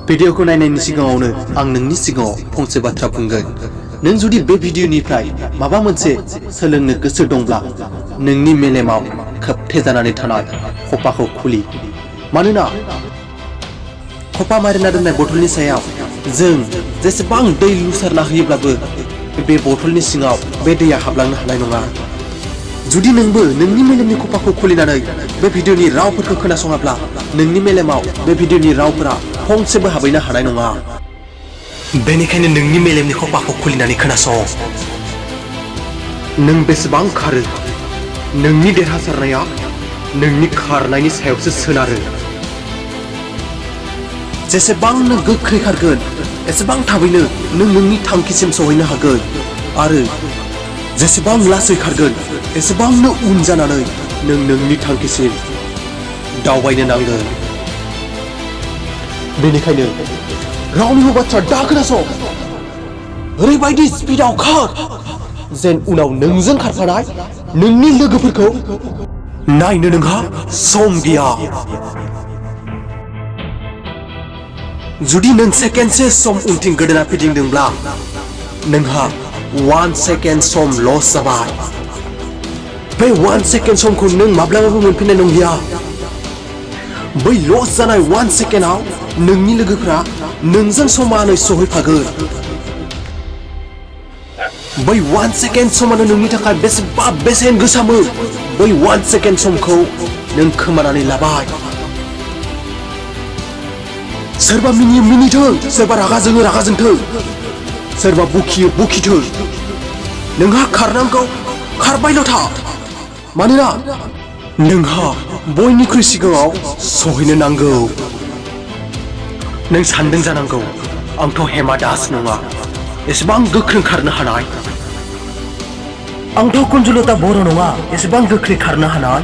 भिडिअखौ नायनायनि सिगाङावनो आं नोंनि सिगाङाव फंसे बाथ्रा बुंगोन। नों जुदि बे भिडिअनिफ्राय माबा मोनसे सोलोंनो गोसो दंब्ला नोंनि मेलेमाव खोबथे जानानै थानाय खफाखौ खुलि। मानोना खफा मारिना दोननाय बथलनि सायाव जों जेसेबां दै लुसारना होयोब्लाबो बे बथलनि सिङाव बे दैया हाबलांनो हानाय नङा। जुदि नोंबो नोंनि मेलेमनि खफाखौ खुलिनानै बे भिडिअनि रावफोरखौ खोनासङाब्ला नोंनि मेलेमाव बे भिडिअनि रावफोरा फंसेबो हाबहैनो हानाय नङा। बेनिखायनो नोंनि मेलेमनि खफाखौ खुलिनानै खोनासं। नों बेसेबां खारो, नोंनि देरहासारनाया नोंनि खारनायनि सायावसो सोनारो। जेसेबां नों गोख्रै खारगोन एसेबां थाबैनो नों नोंनि थांखिसिम सहैनो हागोन आरो जेसेबां लासै खारगोन एसेबांनो उन जानानै नों नोंनि थांखिसिम दावबायनो नांगोन। बेनिखायनो रावनिबो बाथ्रा दा खोनासं। ओरैबायदि स्पिडआव खार जेन उनाव नोंजों खारफानाय नोंनि लोगोफोरखौ नायनो नोंहा सम गैया। जुदि नों सेकेन्डसो सम उनथिं गोदोना फिदिंदोंब्ला नोंहा 1 सेकेन्ड सम लस जाबाय। बे 1 सेकेन्ड समखौ नों माब्लाबाबो मोनफिननाय नंलिया। बै लस जानाय 1 सेकेन्डआव नोंनि लोगोफ्रा नोंजों समानै सहैफागोन। बै 1 सेकेन्ड समानो नोंनि थाखाय बेसेबा बेसेन गोसामोन। बै 1 सेकेन्ड समखौ नों खोमानानै लाबाय। सोरबा मिनियो मिनिथों, सोरबा रागा जोङो रागा जोंथों, सोरबा बखियो बखिथों, नोंहा खारनांगौ खारबायल' था। मानोना नोंहा बयनिख्रुइ सिगाङाव सहैनो नांगौ। नों सानदों जानांगौ आंथ' हेमा दास नङा, एसेबां गोख्रों खारनो हानाय। आंथ' कुन्जलता बर' नङा, एसेबां गोख्रै खारनो हानाय।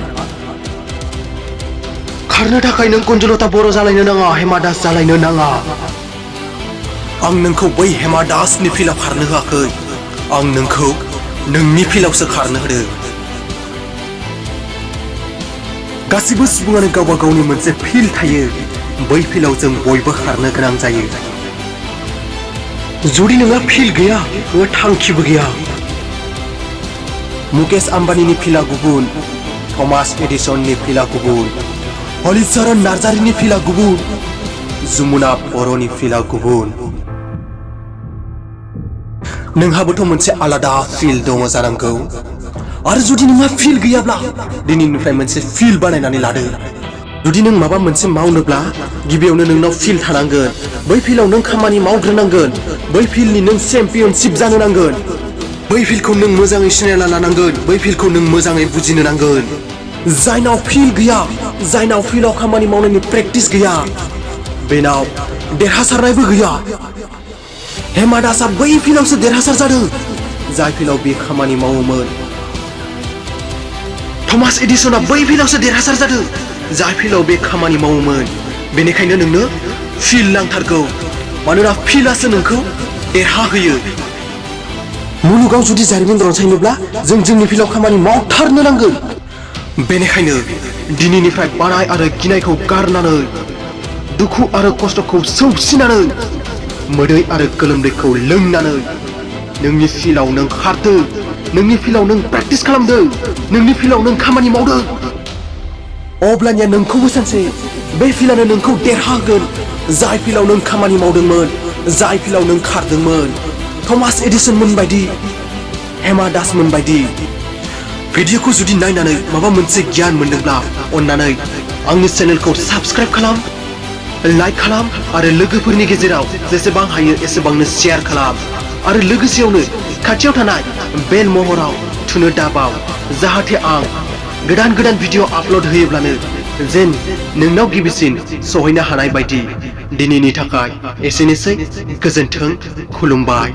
खारनो थाखाय नों कुन्जलता बर' जालायनो नाङा, हेमा दास जालायनो नाङा। आं नोंखौ बै हेमा दासनि फिल्डआव खारनो होआखै, आं नोंखौ नोंनि फिल्डआवसो खारनो होदों। गासिबो सुबुङानो गावबा गावनि मोनसे फिल्ड थायो, बै फिल्डआव जों बयबो खारनो गोनां जायो। जुदि नोंहा फिल्ड गैया, नोंहा थांखिबो गैया। मुकेश आम्बानीनि फिल्डआ गुबुन, थमास एडिसननि फिल्डआ गुबुन, हलिचरन नार्जारीनि फिल्डआ गुबुन, जमुना बर'नि फिल्डआ गुबुन। नोंहाबोथ' मोनसे आलादा फिल्ड दङ जानांगौ। आरो जुदि नोंहा फिल्ड गैयाब्ला दिनैनिफ्राय मोनसे फिल्ड बानायनानै लादो। जुदि नों माबा मोनसे मावनोब्ला गिबियावनो नोंनाव फिल्ड थानांगोन। बै फिल्डआव नों खामानि मावग्रोनांगोन। बै फिल्डनि नों चेम्पियनशिप जानो नांगोन। बै फिल्डखौ नों मोजाङै सिनायना लानांगोन। बै फिल्डखौ नों मोजाङै बुजिनो नांगोन। जायनाव फिल्ड गैया, जायनाव फिल्डआव खामानि मावनायनि प्रेक्टिस गैया, बेनाव देरहासारनायबो गैया। हेमा दासआ बै फिल्डआवसो देरहासार जादों जाय फिल्डआव बे खामानि मावोमोन। थमास एडिसनआ बै फिल्डआवसो देरहासार जादों जाय फिल्डआव बे खामानि मावोमोन। बेनिखायनो नोंनो फिल्ड नांथारगौ, मानोना फिल्डआसो नोंखौ देरहाहोयो। मुलुगाव जुदि जारिमिन रनसायनोब्ला जों जोंनि फिल्डआव खामानि मावथारनो नांगोन। बेनिखायनो दिनैनिफ्राय बानाय आरो गिनायखौ गारनानै, दुखु आरो खस्थ'खौ सौसिनानै, मोदै आरो गोलोमदैखौ लोंनानै नोंनि फिल्डआव नों खारदों, नोंनि फिल्डआव नों प्रेक्टिस खालामदों, नोंनि फिल्डआव नों खामानि मावदों। अब्लानिया नोंखौबो सानसे बे फिल्डआनो नोंखौ देरहाहोगोन जाय फिल्डआव नों खामानि मावदोंमोन, जाय फिल्डआव नों खारदोंमोन। थमास एडिसन मोनबायदि, हेमा दास मोनबायदि। भिडिअखौ जुदि नायनानै माबा मोनसे गियान मोनदोंब्ला अन्नानै आंनि चेनेलखौ साबस्क्राइब खालाम, लाइक खालाम आरो लोगोफोरनि गेजेराव जेसेबां हायो एसेबांनो शेयार खालाम। आरो लोगोसेयावनो खाथियाव थानाय बेल महराव थुनो दाबाव, जाहाथे आं गोदान गोदान भिडिअ आपल'ड होयोब्लानो जेन नोंनाव गिबिसिन सहैनो हानाय बायदि। दिनैनि थाखाय एसेनोसै, गोजोन्थों, खुलुमबाय।